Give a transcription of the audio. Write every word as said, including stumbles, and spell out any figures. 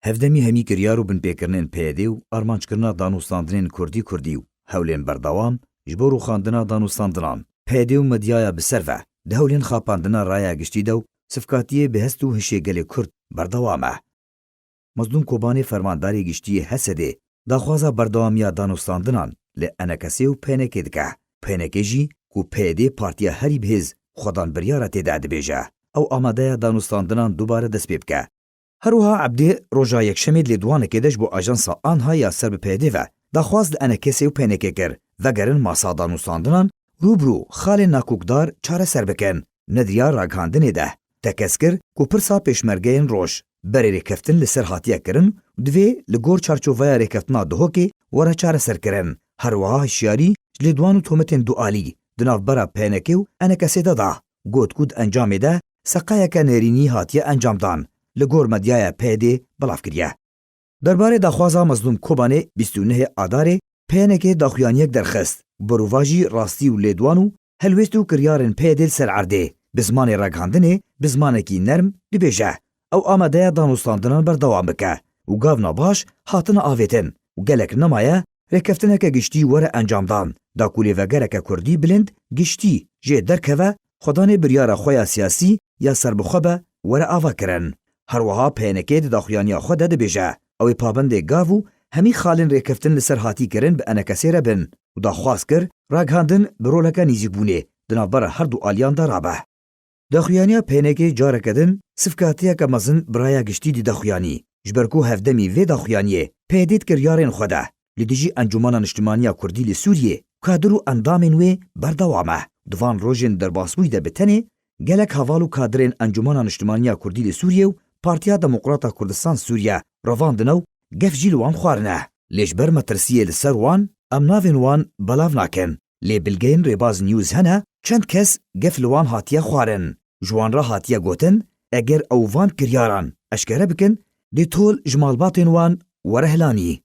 Hevdemî hemî kiryar û binpêkirinên P Y D û armanckirina danûstandinên kurdî kurdî û hewlên berdewam ji bo rûxandina danûstandinan. P Y D û medyaya bi ser ve di hewlên xapandina raya giştî de û sifkatiyê bi hest û hişê gelê Kurd berdewam e. Mezlûm Kobanê, fermandarê giştî yê H S D'ê, daxwaza berdewamiya danûstandinan li E N K S û P N K dike. P N K jî ku P Y D partiya herî bihêz xwedan biryara tê de dibêje, ew amade ye danûstandinan dubare dest pê bike. Her wiha Ebdê roja Yekşemê di lêdwanekê de ji bo ajansa Anha ya ser bi P Y D ve daxwaz li E N K S û P N K kir, vegerin masa danûstandinan rû bi rû xalên nakokdar çareser bikin. Nedriya ragihandinê de tekez kir ku pirsa pêşmergeyên roj berê rêkeftin li ser hatiye kirin û divê li gor çarçoveya rêkeftina Duhokê were çareserkirin. Her wiha hişyarî ji lêdwan û tometên dualî di navbera P N K û E N K S de da. Got ku di encamê de seqayeke nêrînî hatiye encamdan, li gor medyaya P Y D belav kiriye. Derbarê daxwaza Mezlûm Kobanê bîst û nehê Adarê P N K daxuyaniyek derxist. Berovajî rastî û lêdwan û helwêst û kiryarên P Y D li ser erdê bi zimanê ragihandinê, bi zimanekî nerm dibêje, ew amade ye danûstandinan berdewam bike û gavna baş hatine avêtin û gelek nemaye rêkeftineke giştî were encamdan, da ku lêvegereke kurdî bilind giştî jê derkeve, xwedanê biryara xwe ya siyasî ya serbixwe be were avakirin. Her wiha P N K di daxuyaniya xwe de dibêje, ew ê pabendê gav û hemî xalên rêkeftin li ser hatî kirin bi E N K S re bin û daxwaz kir ragihandin bi roleke nêzîkbûnê di navbera her du aliyan de rabe. Daxuyaniya P N K careke din sifkatiyeke mezin bi raya giştî dide xuyanî. Ji ber ku hevdemî vê daxuyaniyê P Y D di kiryarên xwe de li dijî Encûmena Niştimanî ya Kurdî li Sûriyê, kadir û endamên wê berdewam e. Di van rojên derbasbûyî de bi tenê gelek heval û kadirên Encûmena Niştimanî ya Kurdî li Sûriyê û Partiya Demokrata Kurdistan Sûriye revandine û gef jî li wan xwarine. Lê ji ber metirsiyê li ser wan, em navên wan belav nakin. Lê bilgeyên Rêbaz News hene, çend kes gef li wan hatiye xwarin. Ji wan re hatiye gotin, eger ew van kiryaran eşkere bikin, lê tol ji malbatên wan were hilanî.